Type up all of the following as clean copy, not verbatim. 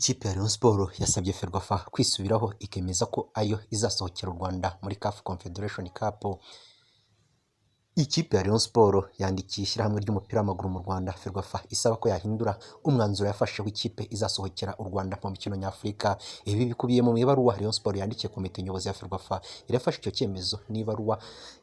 Ikipe ya Rayon Sports yasabye FERWAFA kwisubiraho, ikemeza ko ariyo izasohokera u Rwanda muri CAF Confederation Cup. Ikipe ya Rayon Sports yandikiye ishyirahamwe ry'umupira w'amaguru mu Rwanda, FERWAFA, isaba ko yahindura umwanzuro yafashe w'ikipe izasohokera u Rwanda mu mikino nyafurika. Ibi bikubiye mu ibaruwa Rayon Sports yandikiye komite nyobozi ya FERWAFA irafashe icyo cyemezo, n'ibaruwa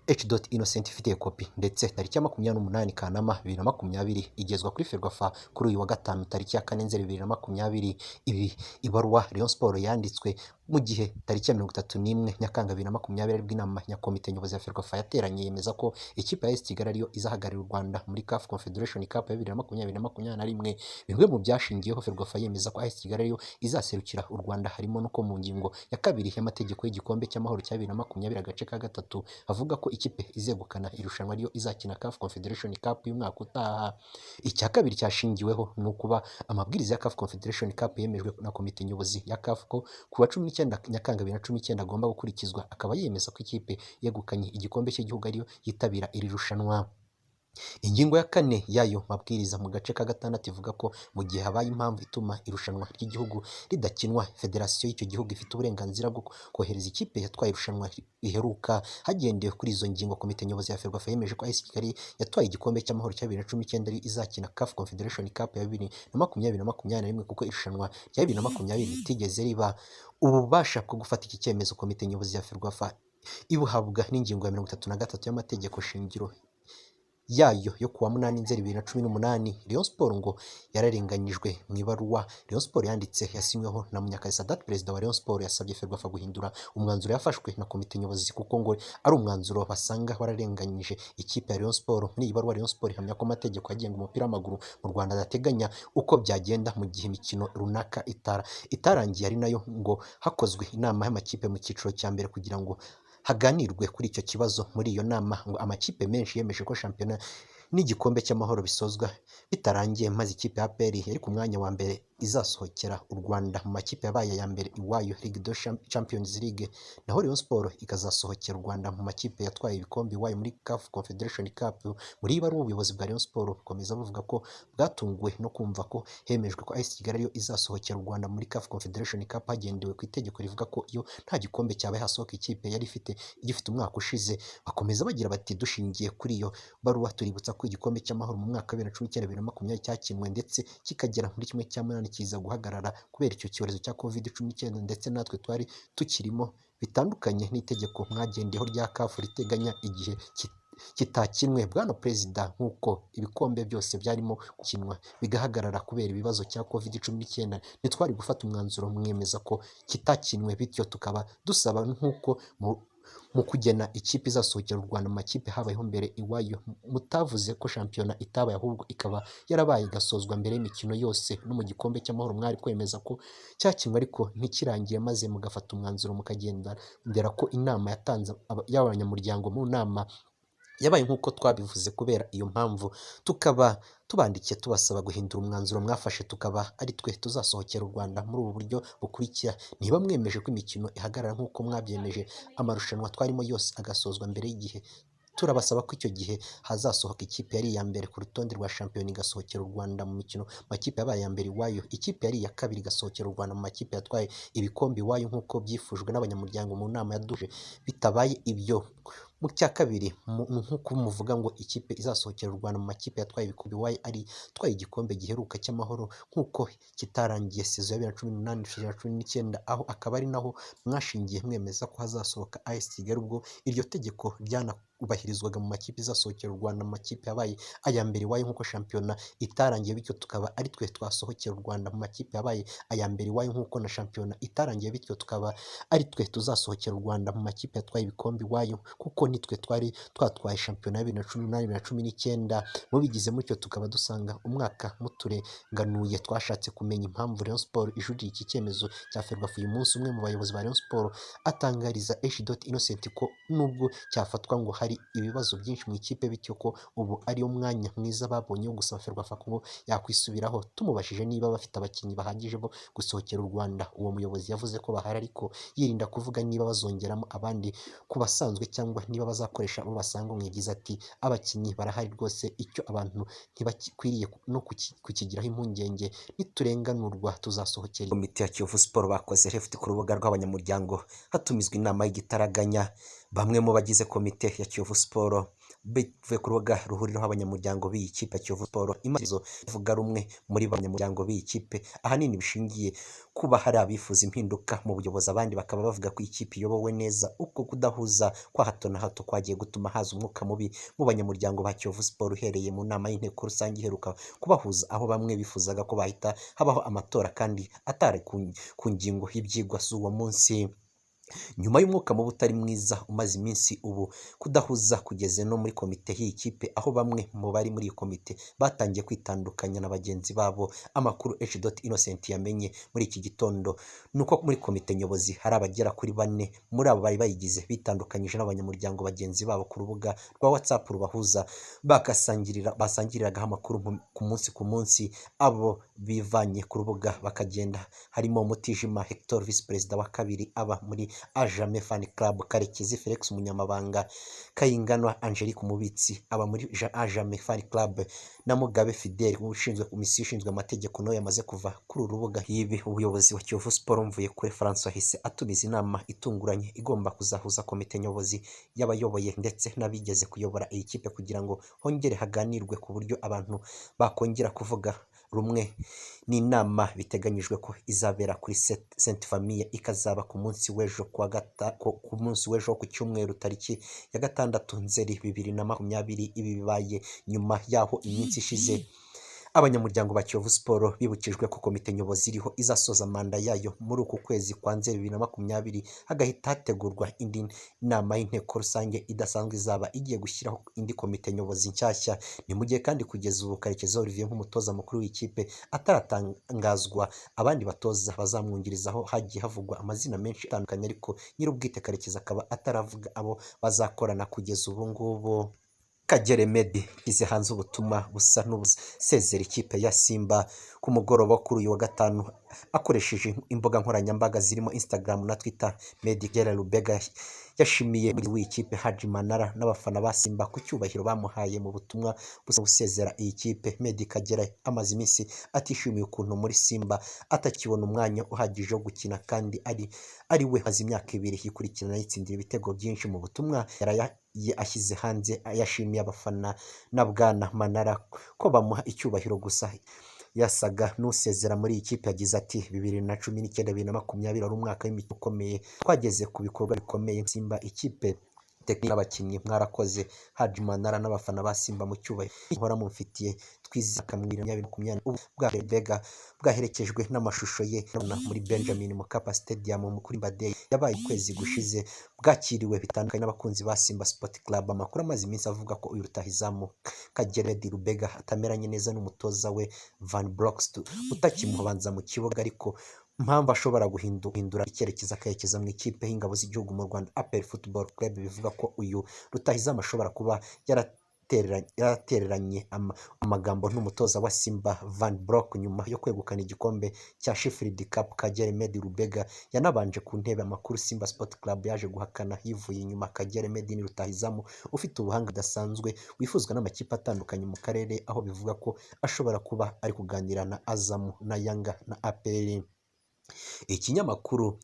H. Innocent ifitiye kopi, ndetse tariki ya 28 Kanama 2020, igezwa kuri FERWAFA kuri uyu wa gatanu tariki ya 4 Nzeri 2020. Ibi ibaruwa Rayon Sports yanditswe mu gihe tariki ya 31 Nyakanga 2020 aribwo inama ya komite nyobozi ya FERWAFA yateranye, yemeza ko ikipe ya AS Kigali ariyo izahagararira u Rwanda muri CAF Confederation Cup ya 2020 na 21. Bimwe mu byashingiyeho FERWAFA yemeza ko AS Kigali ariyo izaserukira u Rwanda harimo no ko mu ngingo ya kabiri y'amategeko y'igikombe cy'amahoro cya 2020, agace ka gatatu, avuga ko ikipe izegukana irushanwa ariyo izakina CAF Confederation Cup y'umwaka utaha. Icya kabiri cyashingiweho ni ukuba amabwiriza ya CAF Confederation Cup yemejwe na komite nyobozi ya CAF ko ku wa 19 Nyakanga 2019 agomba gukurikizwa, akaba yemeza ko ikipe yegukanye igikombe cy'igihugu ariyo yitabira iri rushanwa. Ingingo ya kane y'ayo mabwiriza mu gace ka gatandatu ivuga ko mu gihe habaye impamvu ituma irushanwa ry'igihugu ridakinwa, federasiyo y'icyo gihugu ifite uburenganzira bwo kohereza ikipe yatwaye irushanwa riheruka. Hagendewe kuri izo ngingo, komite nyobozi ya FERWAFA yemeje ko AS Kigali yatwaye igikombe cy'amahoro cya 2019 ari izakina CAF Confederation Cup ya 2020 na 21, kuko irushanwa rya 2020 ritigeze riba. Ububasha bwo gufata iki cyemezo komite nyobozi ya FERWAFA ibuhabwa n'ingingo ya 33 y'amategeko shingiro yayo yo kuwa 8 Nzeri 2018. Rayon Sports ngo yararenganyijwe. Mu ibaruwa Rayon Sports yanditse yasinyweho na Munyakazi Sadat, perezida wa Rayon Sports, yasabye FERWAFA guhindura umwanzuro yafashwe na komite nyobozi, kuko ngo ari umwanzuro basanga wararenganyije ikipe ya Rayon Sports. Muri iyi baruwa, Rayon Sports ihamya ko amategeko agenga umupira w'amaguru mu Rwanda adateganya uko byagenda mu gihe imikino runaka itarangiye, ari nayo ngo hakozwe inama y'amakipe mu cyiciro cya mbere kugira ngo haganirwe kuri icyo kibazo. Muri iyo nama ngo amakipe menshi yemeje ko shampiyona n'igikombe cy'amahoro bisozwa bitarangiye, maze ikipe ya APR yari ku mwanya wa mbere izasohokera u Rwanda mu makipe yabaye aya mbere iwayo Ligue des Champions League, naho Rayon Sports ikazasohokera u Rwanda mu makipe yatwaye ibikombe iwayo muri CAF Confederation Cup. Muri iyi baruwa, ubuyobozi bwa Rayon Sports bukomeza buvuga ko bwatunguwe no kumva ko hemejwe ko AS Kigali ariyo izasohokera u Rwanda muri CAF Confederation Cup, hagendewe ku itegeko rivuga ko iyo nta gikombe cyabaye hasohoka ikipe yari ifite igifite umwaka ushize. Bakomeza bagira bati: "Dushingiye kuri iyo baruwa, tuributsa ko igikombe cy'amahoro mu mwaka wa 2019 2020 cyakinwe ndetse kikagera muri 1/8, kiza guhagarara kubera icyo cyorezo cya Covid-19, ndetse natwe twari tukirimo, bitandukanye n'itegeko mwagendeyeho rya CAF riteganya igihe kitakinwe. Bwana Perezida, nk'uko ibikombe byose byarimo gukinwa bigahagarara kubera ibibazo cya Covid-19, ntitwari gufata umwanzuro mwemeza ko kitakinwe. Bityo tukaba dusaba nk'uko mu kugena ikipe izasohokera u Rwanda mu makipe habayeho mbere iwayo mutavuze ko shampiyona itabaye, ahubwo ikaba yarabaye igasozwa mbere y'imikino yose, no mu gikombe cy'amahoro mwari kwemeza ko cyakinwe ariko ntikirangiye, maze mugafata umwanzuro mukagendera ko inama yatanze y'abanyamuryango mu nama yabaye nk'uko twabivuze. Kubera iyo mpamvu tukaba tubandikiye tubasaba guhindura umwanzuro mwafashe, tukaba ari twe tuzasohokera u Rwanda muri ubu buryo bukurikira: niba mwemeje ko imikino ihagarara nk'uko mwabyemeje, amarushanwa twarimo yose agasozwa mbere y'igihe, turabasaba ko icyo gihe hazasohoka ikipe yari iya mbere ku rutonde rwa shampiyona igasohokera u Rwanda mu mikino makipe yabaye iya mbere iwayo, ikipe yari iya kabiri igasohokera u Rwanda mu makipe yatwaye ibikombe iwayo, nk'uko byifujwe n'abanyamuryango mu nama yaduje. Bitabaye ibyo, mu cya kabiri, nk'uko muvuga ngo ikipe izasohokera u Rwanda mu makipe yatwaye ibikombe iwayo ari itwaye igikombe giheruka cy'amahoro, nk'uko kitarangiye saison ya 2018 2019, aho akaba ari naho mwashingiye mwemeza ko hazasohoka AS Kigali, ubwo iryo tegeko ryanakubahirizwaga mu makipe izasohokera u Rwanda mu makipe yabaye aya mbere iwayo, nk'uko shampiyona itarangiye, bityo tukaba ari twe twasohokera u Rwanda mu makipe yabaye aya mbere iwayo, nk'uko na shampiyona itarangiye, bityo tukaba ari twe tuzasohokera u Rwanda mu makipe yatwaye ibikombe iwayo, kuko nitwe twari twatwaye shampiyona ya 2018 2019. Mubigize mutyo, tukaba dusanga umwaka muturenganuye." Twashatse kumenya impamvu Rayon Sports ijurira iki cyemezo cya FERWAFA uyu munsi. Umwe mu bayobozi ba Rayon Sports atangariza H. Innocent ko nubwo cyafatwa ngo hari ibibazo byinshi mu ikipe, bityo ko ubu ariwo mwanya mwiza babonye wo gusaba FERWAFA ko yakwisubiraho. Tumubajije niba bafite abakinnyi bahagije bo gusohokera u Rwanda, uwo muyobozi yavuze ko bahari, ariko yirinda kuvuga niba bazongeramo abandi ku basanzwe cyangwa niba niba bazakoresha abo basanganywe. Yagize ati "Abakinnyi barahari rwose, icyo abantu ntibakwiriye no kukigiraho impungenge, niturenganurwa tuzasohokera." Komite ya Kiyovu Sport bakoze left ku rubuga rw'abanyamuryango, hatumizwa inama y'igitaraganya. Bamwe mu bagize komite ya Kiyovu Sport bivuye ku rubuga ruhuriraho abanyamuryango b'iyi kipe ya Kiyovu Sport. Imazo vuga rumwe muri banyamuryango b'iyi kipe ahanini bishingiye kuba hari abifuza impinduka mu buyobozi, abandi bakaba bavuga ko ikipe iyobowe neza. Uko kudahuza kwa hato na hato kwagiye gutuma haza umwuka mubi mu banyamuryango ba Kiyovu Sport, uhereye mu nama y'inteko rusange iheruka kubahuza, aho bamwe bifuzaga ko bahita habaho amatora kandi atari ku ngingo y'ibyigwa z'uwo munsi. Nyuma y'umwuka mubi utari mwiza umaze iminsi, ubu kudahuza kugeze no muri komite y'iyi kipe, aho bamwe mu bari muri iyi komite batangiye kwitandukanya na bagenzi babo. Amakuru H. Innocent yamenye muri iki gitondo ni uko muri komite nyobozi hari abagera kuri bane muri abo bari bayigize bitandukanyije n'abanyamuryango bagenzi babo ku rubuga rwa WhatsApp rubahuza, bagasangirira basangiriragaho amakuru ku munsi ku munsi. Abo bivanye ku rubuga bakagenda harimo Mutijima Hector, visi perezida wa kabiri, aba muri Ajame Fan Club, Karekezi Felix, umunyamabanga, Kayinganwa Angelique, umubitsi, aba muri Ajame Fan Club, na Mugabe Fidel, ushinzwe komisiyo ishinzwe amategeko, nawe yamaze kuva kuri uru rubuga. Yibi ubuyobozi wa Kiyovu Sport, Mvuyekure François, ahise atumiza inama itunguranye igomba kuzahuza komite nyobozi y'abayoboye ndetse n'abigeze kuyobora iyi kipe, kugira ngo hongere haganirwe ku buryo abantu bakongera kuvuga rumwe. Ni inama biteganyijwe ko izabera kuri Sainte Famille, ikazaba ku munsi w'ejo ku munsi w'ejo ku cyumweru, tariki ya 6 Nzeri 2020. Ibi bibaye nyuma y'aho iminsi ishize abanyamuryango ba Kiyovu Sport bibukijwe ko komite nyobozi iriho izasoza manda yayo muri uku kwezi kwa Nzeri 2020, hagahita hategurwa indi nama y'inteko rusange idasanzwe izaba igiye gushyiraho indi komite nyobozi nshyashya. Ni mu gihe kandi kugeza ubu Karekezi Olivier nk'umutoza mukuru w'ikipe ataratangazwa abandi batoza bazamwungirizaho. Hagiye havugwa amazina menshi atandukanye, ariko nyir'ubwite Karekezi akaba ataravuga abo bazakorana kugeza ubu ngubu. Kagere Meddie yashyize hanze ubutumwa busa n'ubusezera ikipe ya Simba ku mugoroba kuri uyu wa gatanu, akoresheje imbuga nkoranyambaga zirimo Instagram na Twitter. Meddie Kagere Lubega yashimiye w'iyi kipe Haji Manara n'abafana ba Simba ku cyubahiro bamuhaye. Mu butumwa busa busezera iyi kipe, Meddie Kagere amaze iminsi atishimiye ukuntu muri Simba atakibona umwanya uhagije wo gukina kandi ari we maze imyaka 2 yikurikirana yitsindira ibitego byinshi. Mu butumwa yaraye ashyize hanze, yashimiye abafana na Bwana Manara ko bamuha icyubahiro, gusa yasaga n'usezera muri iyi kipe. Yagize ati "2019 2020 wari umwaka w'imikino ukomeye, twageze ku bikorwa bikomeye. Simba, ikipe tekinike n'abakinnyi, mwarakoze. Haji Manara n'abafana ba Simba mu cyubahiro nkora mumfitiye, twizeye muri 2020." Ubu bwa Lubega bwaherekejwe n'amashusho ye muri Benjamin Mkapa Stadium kuri Simba Day yabaye ukwezi gushize, bwakiriwe bitandukanye n'abakunzi ba Simba Sport Club. Amakuru amaze iminsi avuga ko uyu rutahizamu Kagere Meddie Lubega atameranye neza n'umutoza we Van Bronckhorst utakimubanza mu kibuga, ariko mpamvu ashobora guhindura icyerekezo akerekeza mu ikipe y'ingabo z'igihugu mu Rwanda, APR Football Club. Bivuga ko uyu rutahizamu ashobora kuba yaratereranye amagambo n'umutoza wa Simba Van Bronckhorst nyuma yo kwegukana igikombe cya Sheffield Cup. Kagere Meddie Lubega yanabanje ku ntebe, amakuru Simba Sport Club yaje guhakana yivuye inyuma. Kagere Meddie ni rutahizamu ufite ubuhanga budasanzwe, wifuzwa n'amakipe atandukanye mu karere, aho bivuga ko ashobora kuba ari kuganira na Azam na Yanga na APR. Ikinyamakuru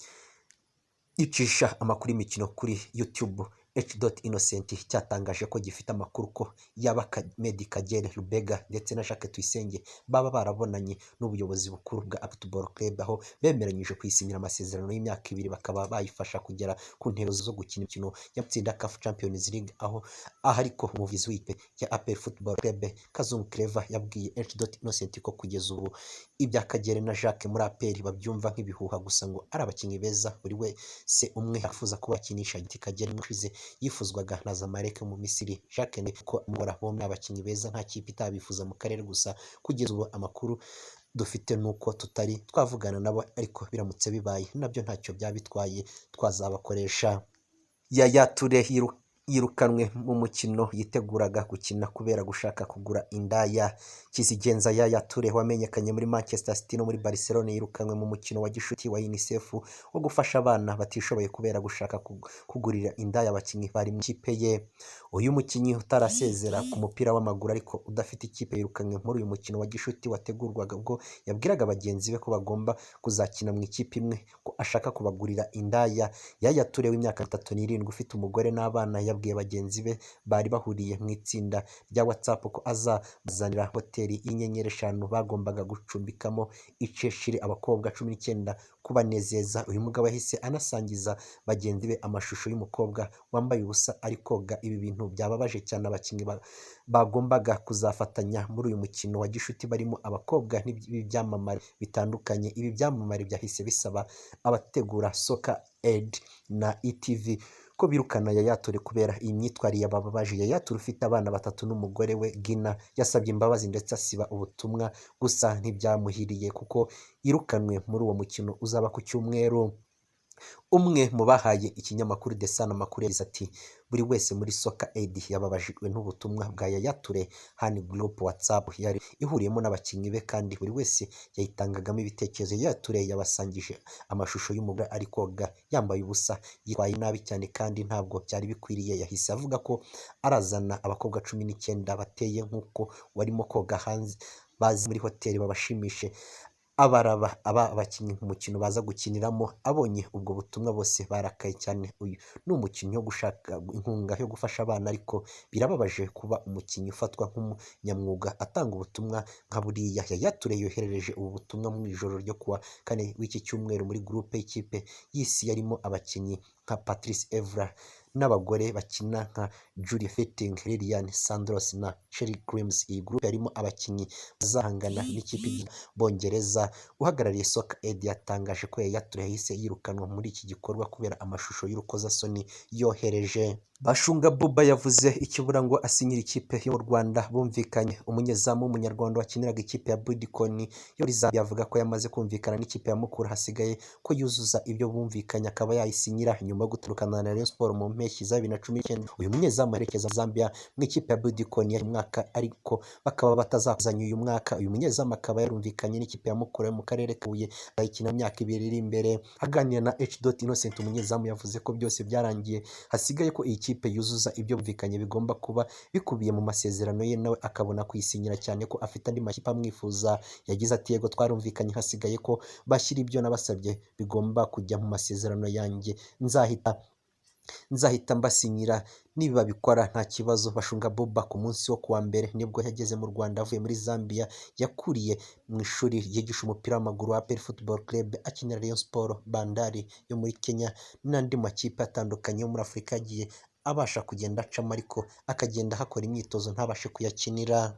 gicisha amakuru y'imikino kuri YouTube H. Innocent cyatangaje ko gifite amakuru ko yaba Meddie Kagere Lubega ndetse na Jacques Tuyisenge baba barabonanye n'ubuyobozi bukuru bwa Football Club, aho bemeranyije kuyisinyira amasezerano y'imyaka 2, bakaba bayifasha kugera ku ntego zo gukina imikino y'amatsinda CAF Champions League. Aho aha ariko umuvugizi w'ikipe ya APR Football Club, Kazungu Clever, yabwiye H. Innocent ko kugeza ubu ibya Kagere na Jacques muri APR babyumva nk'ibihuha, gusa ngo ari abakinnyi beza buri wese umwe yifuza kubakinisha. Kagere ushize yifuzwaga na Zamalek mu Misiri, Jacques ko amugora, bombi abakinnyi beza, nta kipe itabifuza mu karere, gusa kugeza ubu amakuru dufite nuko tutari twavugana nabo, ariko biramutse bibaye nabyo ntacyo byaba bitwaye, twazabakoresha. Yaya Toure. Yirukanwe mu mukino yiteguraga gukina kubera gushaka kugura indaya. Kizigenza Yaya Toure wamenyekanye muri Manchester City no muri Barcelona yirukanwe mu mukino wa gishuti wa UNICEF wo gufasha abana batishoboye kubera gushaka kugurira indaya abakinnyi bari mu ikipe ye. Uyu mukinnyi utarasezera ku mupira w'amaguru ariko udafite ikipe yirukanwe muri uyu mukino wa gishuti wategurwaga ubwo yabwiraga bagenzi be ko bagomba kuzakina mu ikipe imwe ko ashaka kubagurira indaya. Yaya Toure w'imyaka 37 ufite umugore n'abana yabwiye bagenzi be bari bahuriye mu itsinda rya WhatsApp ko azabazanira hoteli y'inyenyeri 5 bagombaga gucumbikamo iceshire abakobwa 19 kubanezeza. Uyu mugabo yahise anasangiza bagenzi be amashusho y'umukobwa wambaye ubusa ari koga. Ibi bintu byababaje cyane abakinnyi bagombaga kuzafatanya muri uyu mukino wa gishuti barimo abakobwa n'ibyamamare bitandukanye. Ibi byamamare byahise bisaba abategura Soccer Aid na ETV ko birukana Yaya Toure kubera iyi myitwarire yababaje. Yaya Toure ufite abana batatu n'umugore we Gina yasabye imbabazi ndetse asiba ubutumwa, gusa ntibyamuhiriye kuko yirukanwe muri uwo mukino uzaba ku cyumweru. Umwe mu bahaye ikinyamakuru The Sun amakuru yagize ati: "Buri wese muri Soccer Aid yababajwe n'ubutumwa bwa Yaya Toure." Hani Group WhatsApp yari ihuriyemo n'abakinnyi be kandi buri wese yayitangagamo ibitekerezo. Yaya Toure yabasangije amashusho y'umugore ari koga yambaye ubusa, yitwaye nabi cyane kandi ntabwo byari bikwiriye. Yahise avuga ko arazana abakobwa 19 bateye nk'uko warimo koga hanze bazi muri hoteli babashimishe abaraba aba bakinnyi mu mukino baza gukiniramo. Abonye ubwo butumwa bose barakaye cyane. Uyu ni umukinnyi wo gushaka inkunga yo gufasha abana, ariko birababaje kuba umukinnyi ufatwa nk'umunyamwuga atanga ubutumwa nka buriya. Yaya Toure yoherereje ubu butumwa mu ijoro ryo kuwa kane w'iki cyumweru muri groupe y'ikipe y'isi yarimo abakinnyi nka Patrice Evra n'abagore bakina nka Julie Fitting, Lilian Sandros na Sherry Grimes. Iyi groupe yarimo abakinnyi bazahangana n'ikipe y'Abongereza. Uhagarariye Soccer Aid yatangaje ko Yaya Toure yahise yirukanwa muri iki gikorwa kubera amashusho y'urukozasoni yohereje. Bashunga Buba yavuze ikibura ngo asinyire ikipe yo mu Rwanda bumvikanye. Umunyezamu w'umunyarwanda wakiniraga ikipe ya Buildcon yo muri Zambia avuga ko yamaze kumvikana n'ikipe ya Mukura, hasigaye ko yuzuza ibyo bumvikanye akaba yayisinyira. Nyuma yo gutandukana na Rayon Sports mu mpeshyi za 2019, uyu munyezamu yerekeza Zambia mu ikipe ya Buildcon ya mwaka, ariko bakaba batazakuzanya uyu mwaka. Uyu munyezamu akaba yarumvikanye n'ikipe ya Mukura yo mu karere ka Huye, azayikina mu myaka 2 iri imbere. Aganira na H. Innocent, umunyezamu yavuze ko byose byarangiye, hasigaye ko iyi kipe yuzuza ibyo bumvikanye bigomba kuba bikubiye mu masezerano ye, nawe akabona kuyisinyira, cyane ko afite andi makipe amwifuza. Yagize ati: "Yego, twarumvikanye, hasigaye ko bashyira ibyo nabasabye bigomba kujya mu masezerano yanjye, nzahita mbasinyira nibabikora nta kibazo." Bashunga Buba ku munsi wo kuwa mbere nibwo yageze mu Rwanda avuye muri Zambia. Yakuriye mu ishuri ryigisha umupira w'amaguru wa APR Football Club, akinira Rayon Sports, Bandari yo muri Kenya n'andi makipe atandukanye yo muri Afurika yagiye abasha kugenda acamo, ariko akagenda ahakora imyitozo ntabashe kuyakinira.